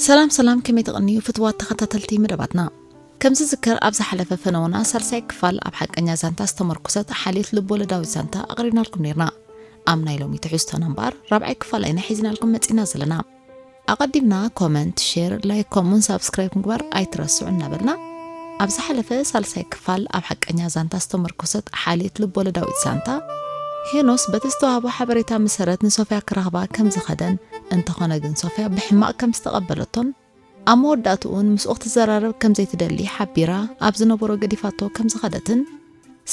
ሰላም ሰላም፣ ከመይ ትቕንዩ ፍትዋት ተኸታተልቲ መደባትና? ከም ዝዝከር ኣብ ዝሓለፈ ፈነውና ሳልሳይ ክፋል ኣብ ሓቀኛ ዛንታ ዝተመርኮሰት ሓልዮት ልቦለዳዊት ዛንታ ኣቕሪብናልኩም ነርና። ኣብ ናይ ሎሚ ትሕዝቶና እምበኣር ራብዓይ ክፋል ኣይና ሒዝናልኩም መጺና ዘለና። ኣቐዲምና ኮመንት፣ ሼር፣ ላይክ ከምኡን ሳብስክራይብ ምግባር ኣይትረስዑ እናበልና፣ ኣብ ዝሓለፈ ሳልሳይ ክፋል ኣብ ሓቀኛ ዛንታ ዝተመርኮሰት ሓልዮት ልቦለዳዊት ዛንታ፣ ሄኖስ በቲ ዝተዋህቦ ሓበሬታ መሰረት ንሶፍያ ክረኽባ ከም ዝኸደን፣ እንተኾነ ግን ሶፍያ ብሕማቕ ከም ዝተቐበለቶን ኣብ መወዳእትኡን ምስኡ ክትዘራረብ ከም ዘይትደሊ ሓቢራ ኣብ ዝነበሮ ገዲፋቶ ከም ዝኸደትን፣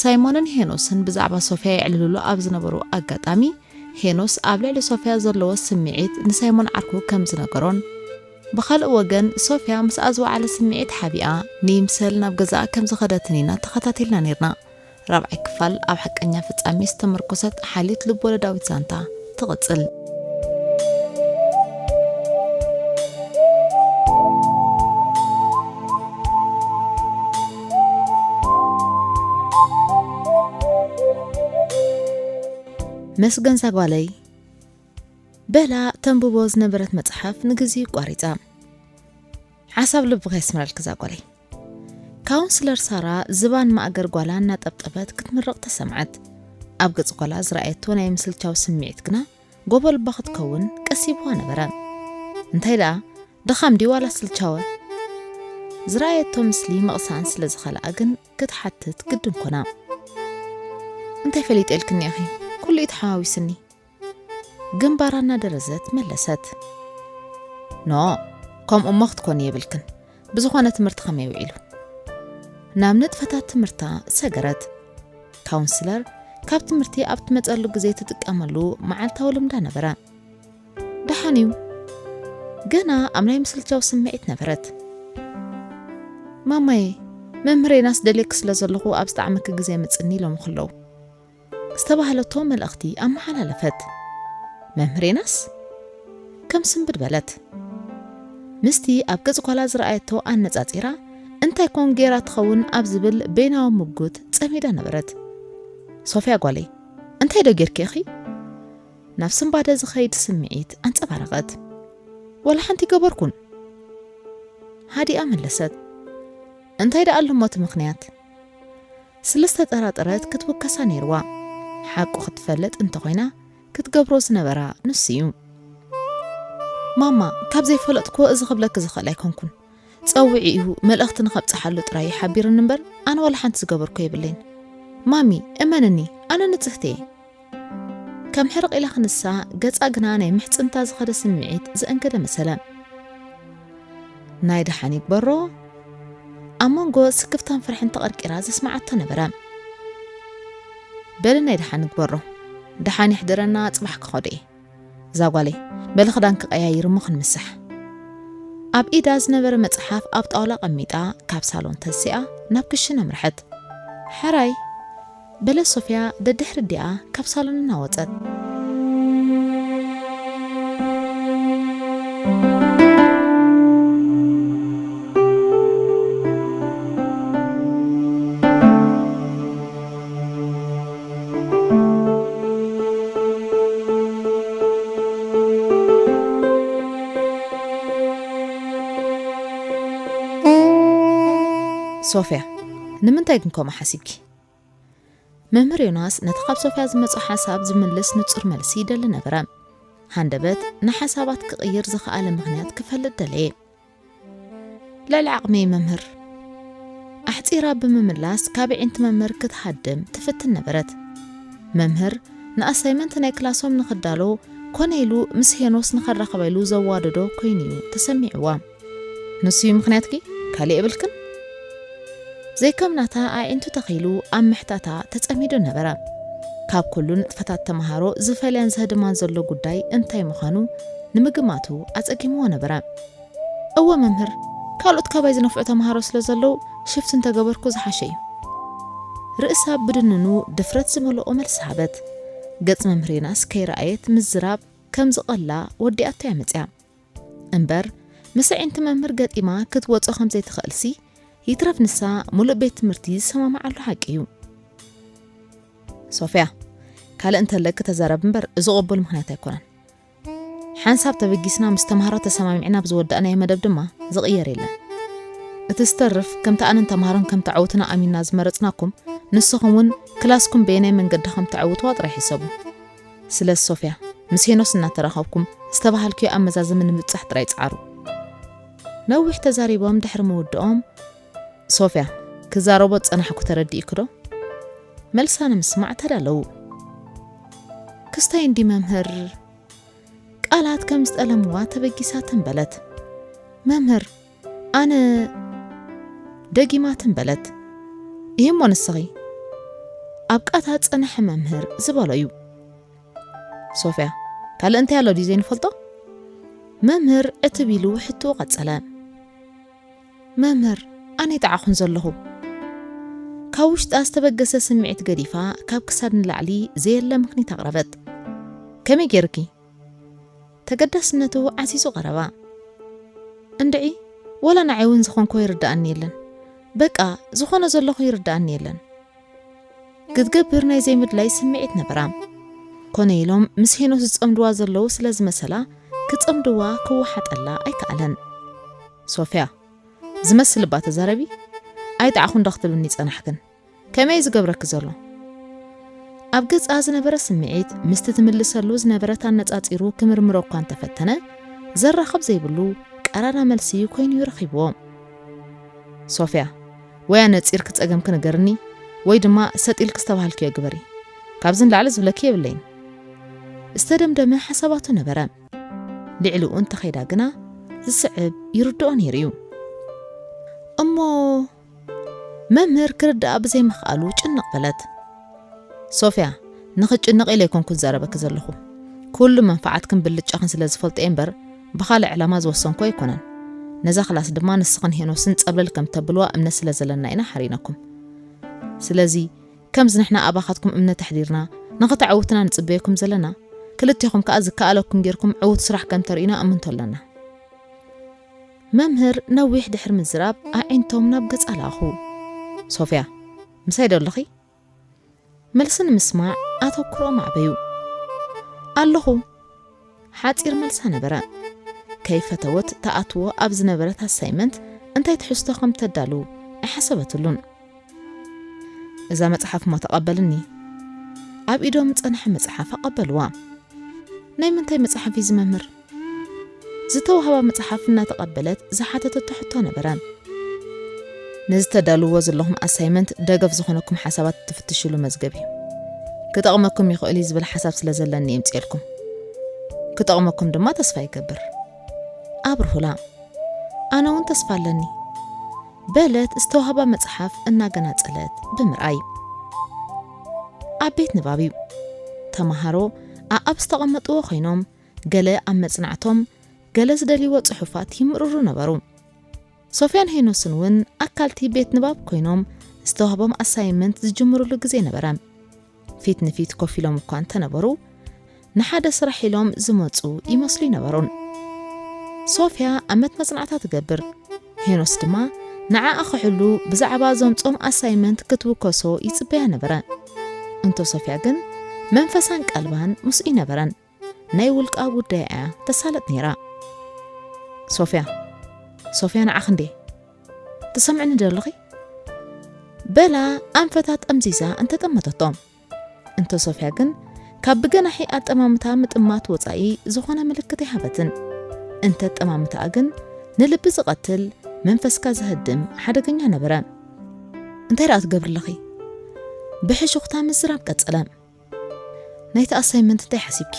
ሳይሞንን ሄኖስን ብዛዕባ ሶፍያ የዕልልሉ ኣብ ዝነበሩ ኣጋጣሚ፣ ሄኖስ ኣብ ልዕሊ ሶፍያ ዘለዎ ስምዒት ንሳይሞን ዓርኩ ከም ዝነገሮን፣ ብኻልእ ወገን ሶፍያ ምስኣ ዝወዓለ ስምዒት ሓቢኣ ንይምሰል ናብ ገዛኣ ከም ዝኸደትን ኢና ተኸታቲልና ነርና። ራብዓይ ክፋል ኣብ ሓቀኛ ፍጻሜ ዝተመርኮሰት ሓልዮት ልቦለዳዊት ዛንታ ትቕጽል። መስገን ዛጓለይ በላ ተንብቦ ዝነበረት መጽሓፍ ንግዜኡ ቋሪጻ። ሓሳብ ልብኻ የስምረልኪ ዛጓለይ። ካውንስለር ሳራ ዝባን ማእገር ጓላ እናጠብጠበት ክትምርቕ ተሰምዓት። ኣብ ገጽ ጓላ ዝረኣየቶ ናይ ምስልቻው ስምዒት ግና ጎቦ ልባ ክትከውን ቀሲብዋ ነበረ። እንታይ ደኣ፣ ድኻም ድዩ ዋላ ስልቻወ? ዝረኣየቶ ምስሊ ምቕሳን ስለ ዝኸልኣ ግን ክትሓትት ግድን ኮና። እንታይ ፈሊጠ ኢልክኒ ኢኺ? ኩሉ እዩ ተሓዋዊስኒ። ግንባራ እናደረዘት መለሰት። ኖ፣ ከምኡ እሞ ክትኮኒ የብልክን። ብዝኾነ ትምህርቲ ከመይ ውዒሉ? ናብ ንጥፈታት ትምህርታ ሰገረት። ካውንስለር ካብ ትምህርቲ ኣብ ትመጸሉ ግዜ ትጥቀመሉ መዓልታዊ ልምዳ ነበረ። ደሓን እዩ። ገና ኣብ ናይ ምስልቻው ስምዒት ነበረት። ማማዬ፣ መምህር ዮናስ ደልየኪ ስለ ዘለኹ ኣብ ዝጠዓመኪ ግዜ ምጽኒ ኢሎምኺ ኣለዉ። ዝተባህለቶ መልእኽቲ ኣመሓላለፈት። መምህር ዮናስ? ከም ስንብድ በለት። ምስቲ ኣብ ገጽ ጓላ ዝረኣየቶ ኣነጻጺራ፣ እንታይ ኮን ጌራ ትኸውን ኣብ ዝብል በይናዊ ምጉት ጸሚዳ ነበረት። ሶፍያ ጓለይ፣ እንታይ ዶ ጌርኪ ኢኺ? ናብ ስንባደ ዝኸይድ ስምዒት ኣንጸባረቐት። ዋላ ሓንቲ ገበርኩን። ሃዲኣ መለሰት። እንታይ ደኣ ኣሎ እሞ እቲ ምኽንያት? ስለ ዝተጠራጠረት ክትውከሳ ነይርዋ። ሓቁ ክትፈልጥ እንተኾይና ክትገብሮ ዝነበራ ንሱ እዩ። ማማ፣ ካብ ዘይፈለጥክዎ እዚ ክብለኪ ዝኽእል ኣይኮንኩን። ጸውዒ እዩ፣ መልእኽቲ ንኸብጽሓሉ ጥራይ እዩ ሓቢሩኒ እምበር፣ ኣነ ዋላ ሓንቲ ዝገበርኩ የብለይን። ማሚ፣ እመንኒ፣ ኣነ ንጽህቲ እየ። ከም ሕርቕ ኢላ ክንሳ፣ ገጻ ግና ናይ ምሕጽንታ ዝኸደ ስምዒት ዘእንገደ መሰለ። ናይ ደሓን ይግበሮ። ኣብ መንጎ ስክፍታን ፍርሕን ተቐርቂራ ዘስምዓቶ ነበረ። በሊ ናይ ደሓን ንግበሮ። ደሓን ይሕድረና፣ ጽባሕ ክኸዶ እየ። እዛ ጓለይ፣ በሊ ክዳንኪ ቀያይሪ እሞ ክንምሳሕ። ኣብ ኢዳ ዝነበረ መጽሓፍ ኣብ ጣውላ ቀሚጣ ካብ ሳሎን ተሲኣ ናብ ክሽን ኣምርሐት። ሕራይ፣ በለት ሶፍያ ደድሕሪ ዲኣ ካብ ሳሎን እናወጸት። ሶፍያ፣ ንምንታይ ግን ከምኡ ሓሲብኪ? መምህር ዮናስ ነቲ ካብ ሶፍያ ዝመጾ ሓሳብ ዝምልስ ንጹር መልሲ ይደሊ ነበረ። ሃንደበት ንሓሳባት ክቕይር ዝኸኣለ ምኽንያት ክፈልጥ ደለየ። ልዕሊ ዓቕመይ መምህር። ኣሕጺራ ብምምላስ ካብ ኣዒንቲ መምህር ክትሃድም ትፍትን ነበረት። መምህር ንኣሳይመንት ናይ ክላሶም ንኽዳሎ ኮነ ኢሉ ምስ ሄኖስ ንኸራኸበሉ ዘዋደዶ ኮይኑ እዩ ተሰሚዕዋ። ንሱ እዩ ምኽንያትኪ፣ ካልእ የብልክን። ዘይከም ናታ ኣዒንቱ ተኺሉ ኣብ ምሕታታ ተጸሚዱ ነበረ። ካብ ኩሉ ንጥፈታት ተመሃሮ ዝፈልያን ዘህድማን ዘሎ ጉዳይ እንታይ ምዃኑ ንምግማቱ ኣጸጊምዎ ነበረ። እወ መምህር፣ ካልኦት ካባይ ዝነፍዑ ተመሃሮ ስለ ዘለዉ ሽፍት እንተገበርኩ ዝሓሸ እዩ። ርእሳ ብድንኑ ድፍረት ዝመልኦ መልሲ ሃበት። ገጽ መምህር ዮናስ ከይረኣየት ምዝራብ ከም ዝቐላ ወዲኣቶ እያ መጽያ። እምበር፣ ምስ ኣዒንቲ መምህር ገጢማ ክትወጾ ከም ዘይትኽእልሲ፣ ይትረፍ ንሳ፣ ሙሉእ ቤት ትምህርቲ ዝሰማማዓሉ ሓቂ እዩ። ሶፍያ፣ ካልእ እንተለኪ ተዛረቢ እምበር፣ እዚ ቅቡል ምኽንያት ኣይኮነን። ሓንሳብ ተበጊስና ምስ ተምሃሮ ተሰማሚዕና ብዝወዳእናዮ መደብ ድማ ዝቕየር የለን። እቲ ዝተርፍ ከምቲ ኣነን ተምሃሮን ከም ተዓውትና ኣሚንና ዝመረጽናኩም፣ ንስኹም እውን ክላስኩም በየናይ መንገዲ ከም ተዕውትዋ ጥራይ ሕሰቡ። ስለዚ ሶፍያ፣ ምስ ሄኖስ እናተራኸብኩም ዝተባሃልክዮ ኣመዛዝም ንምብጻሕ ጥራይ ጸዓሩ። ነዊሕ ተዛሪቦም ድሕሪ ምውድኦም፣ ሶፍያ፣ ክዛረቦ ዝጸናሕኩ ተረዲእኪ ዶ? መልሳ ንምስማዕ ተዳለዉ። ክስታይ እንዲ መምህር፣ ቃላት ከም ዝጠለምዋ ተበጊሳ ተንበለት። መምህር፣ ኣነ፣ ደጊማ ተንበለት። ይህሞ ንስኺ፣ ኣብ ቃታ ዝጸንሐ መምህር ዝበሎ እዩ። ሶፍያ፣ ካልእ እንታይ ኣሎ ድዩ ዘይንፈልጦ? መምህር ዕትብ ኢሉ ሕቶኡ ቀጸለ። መምህር፣ ኣነ ይጠዓኹን ዘለኹ። ካብ ውሽጣ ዝተበገሰ ስምዒት ገዲፋ፣ ካብ ክሳድ ንላዕሊ ዘየለ ምኽኒት ኣቕረበት። ከመይ ገይርኪ? ተገዳስነቱ ዓዚዙ ቀረባ። እንድዒ፣ ወላ ንዓይ እውን ዝኾንኮ ይርድኣኒ የለን። በቃ፣ ዝኾነ ዘለኹ ይርድኣኒ የለን። ክትገብር ናይ ዘይምድላይ ስምዒት ነበራ። ኮነ ኢሎም ምስ ሄኖስ ዝጸምድዋ ዘለዉ ስለ ዝመሰላ፣ ክጸምድዋ ክወሓጠላ ኣይከኣለን። ሶፍያ፣ ዝመስል እባ ተዛረቢ። ኣይጠዓኹን ዶ ክትብልኒ ጸናሕክን? ከመይ ዝገብረኪ ዘሎ? ኣብ ገጻ ዝነበረ ስምዒት ምስቲ ትምልሰሉ ዝነበረት ኣነጻጺሩ ክምርምሮ እኳ እንተፈተነ፣ ዘራኽብ ዘይብሉ ቀራራ መልሲ ኮይኑ እዩ ረኺብዎ። ሶፍያ፣ ወይ ኣነጺርኪ ጸገምኪ ንገርኒ፣ ወይ ድማ ሰጥ ኢልኪ ዝተባሃልክዮ ግበሪ። ካብዚ ንላዕሊ ዝብለኪ የብለይን። ዝተደምደመ ሓሳባቱ ነበረ። ልዕሊኡ እንተኸይዳ ግና ዝስዕብ ይርድኦ ነይሩ እዩ። እሞ መምህር ክርድኣ ብዘይምኽኣሉ ጭንቕ በለት። ሶፍያ፣ ንኽትጭነቒ ኢለ ኣይኮንኩን ዝዛረበኪ ዘለኹ። ኩሉ መንፈዓትክን ብልጫኽን ስለ ዝፈልጦ እየ እምበር፣ ብኻልእ ዕላማ ዝወሰንኩ ኣይኮነን። ነዛ ክላስ ድማ ንስኽን ሄኖስን ጸብለል ከም ተብልዋ እምነት ስለ ዘለና ኢና ሓሪነኩም። ስለዚ፣ ከምዚ ንሕና ኣባኻትኩም እምነት ኣሕዲርና፣ ንኽተዕውትና ንጽበየኩም ዘለና፣ ክልቴኹም ከኣ ዝከኣለኩም ጌርኩም ዕዉት ስራሕ ከም ተርእዩና እምንቶ ኣለና። መምህር ነዊሕ ድሕሪ ምዝራብ ኣዒንቶም ናብ ገጻ ለኣኹ። ሶፍያ፣ ምሳይ ዶ ኣለኺ? መልሲ ንምስማዕ ኣተኩሮኦም ኣዕበዩ። ኣለኹ። ሓጺር መልሳ ነበረ። ከይፈተወት ተኣትዎ ኣብ ዝነበረት ኣሳይመንት እንታይ ትሕዝቶ ከም ተዳሉ ኣይሓሰበትሉን። እዛ መጽሓፍ እሞ ተቐበልኒ። ኣብ ኢዶም ዝጸንሐ መጽሓፍ ኣቐበልዋ። ናይ ምንታይ መጽሓፍ እዩ እዚ መምህር? ዝተዋህባ መጽሓፍ እናተቐበለት ዝሓተተቶ ሕቶ ነበረ። ንዝተዳልዎ ዘለኹም ኣሳይመንት ደገፍ ዝኾነኩም ሓሳባት ትፍትሽሉ መዝገብ እዩ። ክጠቕመኩም ይኽእል እዩ ዝብል ሓሳብ ስለ ዘለኒ የምጽኤልኩም። ክጠቕመኩም ድማ ተስፋ ይገብር። ኣብርሁላ፣ ኣነ እውን ተስፋ ኣለኒ፣ በለት ዝተዋህባ መጽሓፍ እናገናጸለት ብምርኣይ። ኣብ ቤት ንባብ እዩ። ተማሃሮ ኣኣብ ዝተቐመጥዎ ኮይኖም፣ ገለ ኣብ መጽናዕቶም፣ ገለ ዝደልይዎ ጽሑፋት ይምርሩ ነበሩ። ሶፍያን ሄኖስን እውን ኣካልቲ ቤት ንባብ ኮይኖም ዝተዋህቦም ኣሳይመንት ዝጅምሩሉ ግዜ ነበረ። ፊት ንፊት ኮፍ ኢሎም እኳ እንተነበሩ፣ ንሓደ ስራሕ ኢሎም ዝመጹ ይመስሉ ይነበሩን። ሶፍያ ኣመት መጽናዕታ ትገብር፣ ሄኖስ ድማ ንዓኣ ክሕሉ ብዛዕባ ዘምጾም ኣሳይመንት ክትውከሶ ይጽበያ ነበረ። እንቶ ሶፍያ ግን መንፈሳን ቀልባን ምስኡ ይነበረን። ናይ ውልቃ ጉዳይ እያ ተሳለጥ ነይራ። ሶፍያ፣ ሶፍያ ንዓኽ እንዴ? ትሰምዕኒ ዶ ኣለኺ? በላ ኣንፈታ ጠምዚዛ እንተጠመተቶ። እንተ ሶፍያ ግን ካብ ብገናሒ ኣጠማምታ ምጥማት ወጻኢ ዝኾነ ምልክት ኣይሃበትን። እንተ ኣጠማምታኣ ግን ንልቢ ዝቐትል፣ መንፈስካ ዘህድም ሓደገኛ ነበረ። እንታይ ደኣ ትገብሪ ኣለኺ? ብሕሹኽታ ምዝራብ ቀጸለ። ናይቲ ኣሳይመንት እንታይ ሓሲብኪ?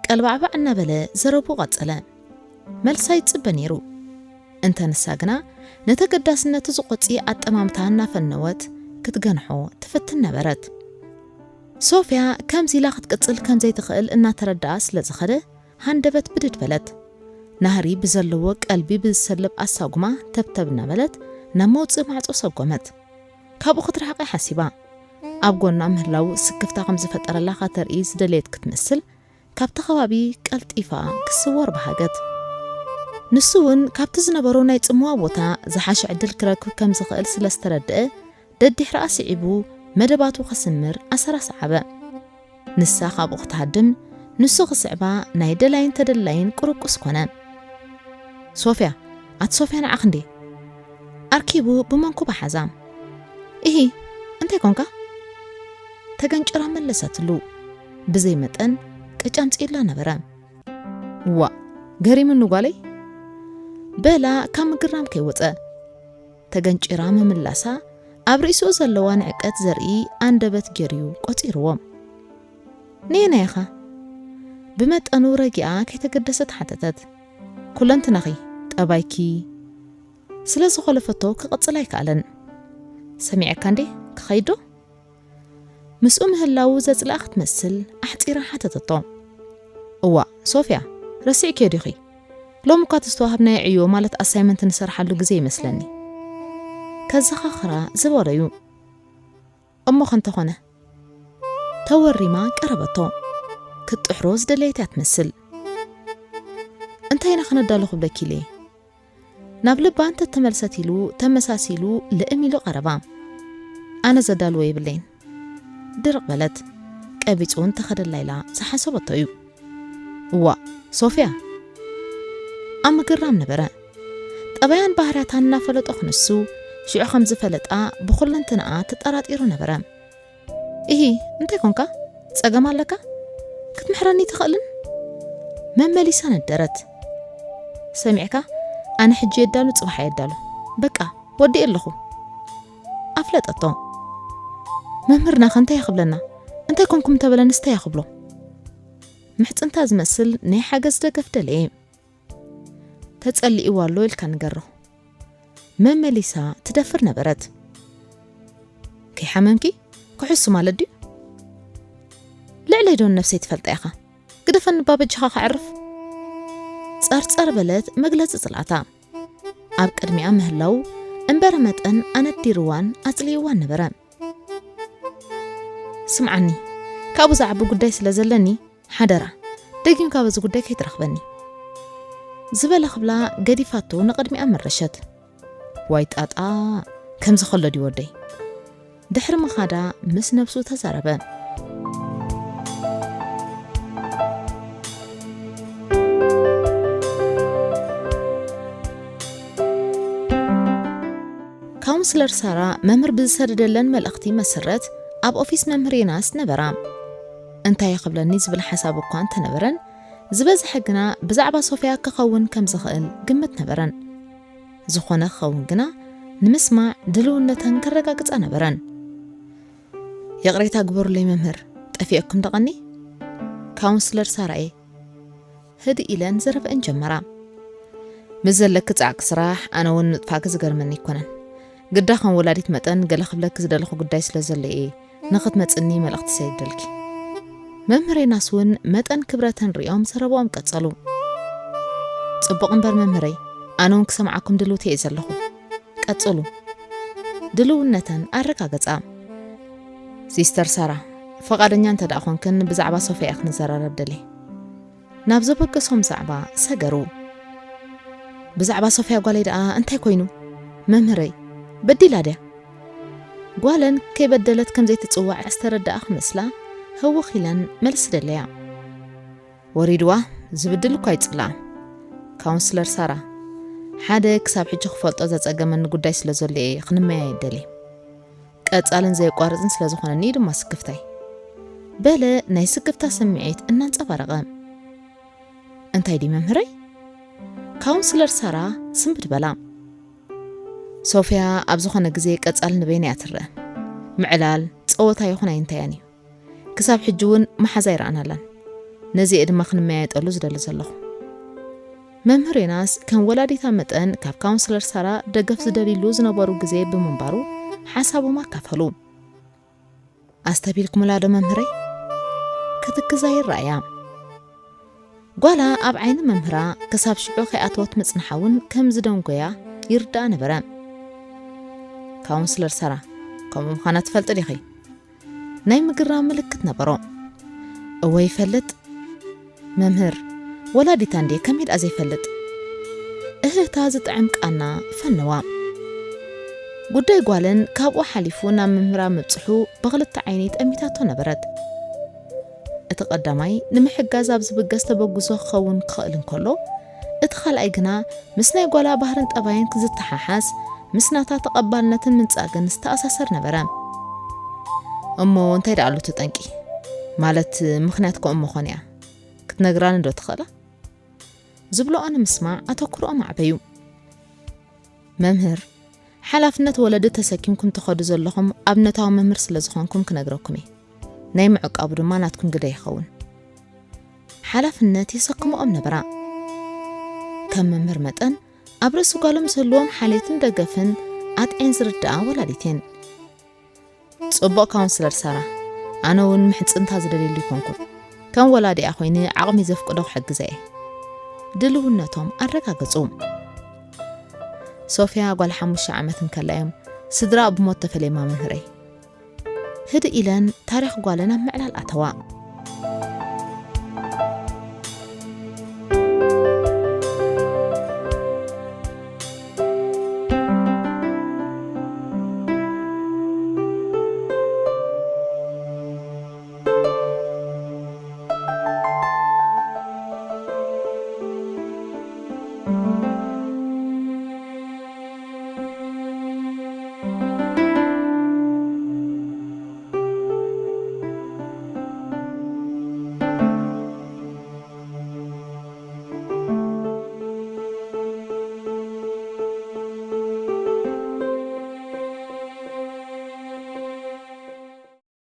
ቀልባዕባዕ እናበለ ዘረቡ ቀጸለ። መልሳ ይጽበ ነይሩ። እንተ ንሳ ግና ንተገዳስነቱ ዝቖጺ ኣጠማምታ እናፈነወት ክትገንሖ ትፍትን ነበረት። ሶፍያ ከምዚ ኢላ ክትቅጽል ከም ዘይትኽእል እናተረድኣ ስለ ዝኸደ ሃንደበት ብድድ በለት። ናህሪ ብዘለዎ ቀልቢ ብዝሰልብ ኣሳጉማ ተብተብ እናበለት ናብ መውጽኢ ማዕጾ ሰጎመት። ካብኡ ክትርሕቕ እያ ሓሲባ። ኣብ ጎና ምህላው ስክፍታ ከም ዝፈጠረላ ከተርኢ ዝደለየት ክትመስል፣ ካብቲ ከባቢ ቀልጢፋ ክስወር በሃገት። ንሱ እውን ካብቲ ዝነበሮ ናይ ጽምዋ ቦታ ዝሓሸ ዕድል ክረክብ ከም ዝኽእል ስለ ዝተረድአ፣ ደድሕሪኣ ስዒቡ መደባቱ ከስምር ኣሰራ ሰዓበ። ንሳ ካብኡ ክትሃድም፣ ንሱ ክስዕባ ናይ ደላይን ተደላይን ቁርቁስ ኮነ። "ሶፍያ፣ ኣቲ ሶፍያ ንዓኽ እንዴ?" ኣርኪቡ ብመንኩባ ሓዛ። "እሂ፣ እንታይ ኮንካ?" ተገንጭራ መለሰትሉ። ብዘይ መጠን ቅጫ ኣምጺኡላ ነበረ። "ዋእ፣ ገሪሙኒ ጓለይ?" በላ ካብ ምግራም ከይወጸ። ተገንጭራ ምምላሳ ኣብ ርእሲኡ ዘለዋ ንዕቀት ዘርኢ ኣንደበት ገይሩ እዩ ቆጺርዎ። "ነየናይ ኢኻ?" ብመጠኑ ረጊኣ ከይተገደሰት ሓተተት። "ኩለንትናኺ፣ ጠባይኪ" ስለ ዝኾለፈቶ ክቕጽል ኣይከኣለን። "ሰሚዐካ እንዴ ክኸይድ ዶ?" ምስኡ ምህላዉ ዘጽልኣ ክትመስል ኣሕጺራ ሓተተቶ። "እዋእ ሶፍያ፣ ረሲዕክዮ ዲኺ? ሎሚ እኳ እቲ ዝተዋህብናዮ ዕዮ ማለት ኣሳይመንት ንሰርሓሉ ግዜ ይመስለኒ።" ከዘኻኽራ ዝበረዩ። "እሞ ከ እንተኾነ?" ተወሪማ ቀረበቶ። ክትጥሕሮ ዝደለየት እያ ትመስል። "እንታይ ኢና ከነዳሉ ክብለኪ ኢለ?" ናብ ልባ እንተተመልሰት ኢሉ ተመሳሲሉ ልእም ኢሉ ቀረባ። "ኣነ ዘዳልዎ የብለይን።" ድርቕ በለት። ቀቢጹ እንተኸደላ ኢላ ዝሓሰበቶ እዩ። "እዋእ ሶፍያ!" ኣብ ምግራም ነበረ። ጠባያን ባህርያታን እናፈለጦ ክንሱ፣ ሽዑ ከም ዝፈለጣ ብኹለንትናኣ ተጠራጢሩ ነበረ። "እሂ፣ እንታይ ኮንካ? ጸገም ኣለካ? ክትምሕረኒ ትኽእልን?" መመሊሳ ነደረት። "ሰሚዕካ? ኣነ ሕጂ የዳሉ፣ ጽባሕ የዳሉ። በቃ፣ ወዲኤ ኣለኹ።" ኣፍለጠቶ። "መምህርና ከ እንታይ ክብለና? እንታይ ኮንኩም እንተበለንስ እንታይ ክብሎ?" ምሕጽንታ ዝመስል ናይ ሓገዝ ደገፍ ደለየ። "ተጸሊእዋ ኣሎ ኢልካ ንገሮ።" መመሊሳ ትደፍር ነበረት። "ከይሓመምኪ ክሕሱ ማለት ድዩ? ልዕለይ ዶ ንነብሰይ ትፈልጣ ኢኻ? ግደፈኒ እባ በጃኻ ከዕርፍ።" ጸርጸር በለት መግለጺ ጽልኣታ። ኣብ ቅድሚኣ ምህላው እምበረ መጠን ኣነዲርዋን ኣጽሊእዋን ነበረ። "ስምዓኒ፣ ካብኡ ዝዓቢ ጉዳይ ስለ ዘለኒ፣ ሓደራ፣ ደጊምካ በዚ ጉዳይ ከይትረኽበኒ" ዝበለ ክብላ ገዲፋቶ ንቕድሚኣ መረሸት። "ዋይ ጣጣ፣ ከምዚ ከሎ ድዩ ወደይ?" ድሕሪ ምኻዳ ምስ ነብሱ ተዛረበ። ካውንስለር ሳራ መምህር ብዝሰደደለን መልእኽቲ መሰረት ኣብ ኦፊስ መምህር ዮናስ ነበራ። እንታይ ክብለኒ ዝብል ሓሳብ እኳ እንተነበረን፣ ዝበዝሐ ግና ብዛዕባ ሶፍያ ክኸውን ከም ዝኽእል ግምት ነበረን። ዝኾነ ክኸውን ግና ንምስማዕ ድልውነተን ከረጋግጻ ነበረን። "ይቕሬታ ግበሩለይ መምህር፣ ጠፊኤኩም ደቐኒ?" ካውንስለር ሳራ'የ። ህድእ ኢለን ዘረበአን ጀመራ። "ምስ ዘለኪ ጻዕቂ ስራሕ ኣነ እውን ምጥፋእኪ ዝገርመኒ ኣይኮነን። ግዳ ከም ወላዲት መጠን ገለ ክብለኪ ዝደለኹ ጉዳይ ስለ ዘሎ እየ ንኽትመጽኒ መልእኽቲ ሰዲደልኪ።" መምህር ዮናስ እውን መጠን ክብረተን ሪኦም ዘረባኦም ቀጸሉ። "ጽቡቕ እምበር መምህረይ፣ ኣነ እውን ክሰምዓኩም ድልውቲ እየ ዘለኹ። ቀጽሉ።" ድልውነተን ኣረጋገጻ። "ሲስተር ሳራ፣ ፈቓደኛ እንተ ደኣ ኾንክን ብዛዕባ ሶፍያ እየ ክንዘራረብ ደልየ።" ናብ ዘበገሶም ዛዕባ ሰገሩ። "ብዛዕባ ሶፍያ ጓለይ ደኣ እንታይ ኮይኑ? መምህረይ፣ በዲላ ድያ?" ጓለን ከይበደለት ከም ዘይትጽዋዕ ዝተረድኣ ክመስላ ህውኽ ኢለን መልሲ ደለያ። "ወሪድዋ፣ ዝብድል እኳ ኣይጽላእን። ካውንስለር ሳራ፣ ሓደ ክሳብ ሕጂ ክፈልጦ ዘጸገመኒ ጉዳይ ስለ ዘሎ እየ ክንመያየጥ ደልየ። ቀጻልን ዘየቋርጽን ስለ ዝኾነኒ እዩ ድማ ስክፍታይ።" በለ ናይ ስክፍታ ስምዒት እናንጸባረቐ። "እንታይ ድዩ መምህረይ?" ካውንስለር ሳራ ስንብድ በላ። "ሶፍያ ኣብ ዝኾነ ግዜ ቀጻል ንበይና እያ ትረአ። ምዕላል፣ ጸወታ ይኹን ኣይንታያን እዩ። ክሳብ ሕጂ እውን መሓዛ ኣይረኣናላን። ነዚ እየ ድማ ክንመያየጠሉ ዝደሊ ዘለኹ።" መምህር ዮናስ ከም ወላዲታ መጠን ካብ ካውንስለር ሳራ ደገፍ ዝደልይሉ ዝነበሩ ግዜ ብምንባሩ ሓሳቦም ኣካፈሉ። "ኣስተብሂልኩምላ ዶ መምህረይ?" ክትክዛ ይረኣያ። ጓላ ኣብ ዓይኒ መምህራ ክሳብ ሽዑ ከይኣተወት ምጽንሓ እውን ከም ዝደንጎያ ይርዳኣ ነበረ። "ካውንስለር ሳራ፣ ከምኡ ምዃና ትፈልጢ ዲኺ?" ናይ ምግራም ምልክት ነበሮ። "እወ ይፈልጥ። መምህር፣ ወላዲታ እንድየ ከመይ ደኣ ዘይፈልጥ?" እህህታ ዝጥዕም ቃና ፈነዋ። ጉዳይ ጓለን ካብኡ ሓሊፉ ናብ መምህራ ምብጽሑ ብኽልተ ዓይኒ ጠሚታቶ ነበረት። እቲ ቀዳማይ ንምሕጋዝ ኣብ ዝብገስ ተበግሶ ክኸውን ክኽእል እንከሎ፣ እቲ ካልኣይ ግና ምስ ናይ ጓላ ባህርን ጠባይን ክዝተሓሓዝ፣ ምስ ናታ ተቐባልነትን ምንጻግን ዝተኣሳሰር ነበረ። "እሞ እንታይ ደኣ ኣሎ እቲ ጠንቂ? ማለት ምኽንያት ከ እሞ ኾን እያ? ክትነግራኒ ዶ ትኽእላ?" ዝብሎኦ ንምስማዕ ኣተኩሮኦም ኣዕበዩ። "መምህር፣ ሓላፍነት ወለዲ ተሰኪምኩም ትኸዱ ዘለኹም ኣብነታዊ መምህር ስለ ዝኾንኩም ክነግረኩም እየ። ናይ ምዕቃቡ ድማ ናትኩም ግደ ይኸውን።" ሓላፍነት የሰክምኦም ነበራ። ከም መምህር መጠን ኣብ ርእሲ ጓሎም ዝህልዎም ሓልየትን ደገፍን ኣጥዕን ዝርድኣ ወላዲት እየን። "ጽቡቕ ካውንስለር ሳራ፣ ኣነ እውን ምሕጽንታ ዝደልየሉ ይኮንኩን። ከም ወላዲኣ ኮይነ ዓቕሚ ዘፍቅዶ ክሕግዘ እየ።" ድልውነቶም ኣረጋገጹ። ሶፊያ ጓል ሓሙሽተ ዓመት እንከላ እዮም ስድራ ብሞት ተፈለየማ መምህረይ። ህድእ ኢለን ታሪኽ ጓለን ኣብ ምዕላል ኣተዋ።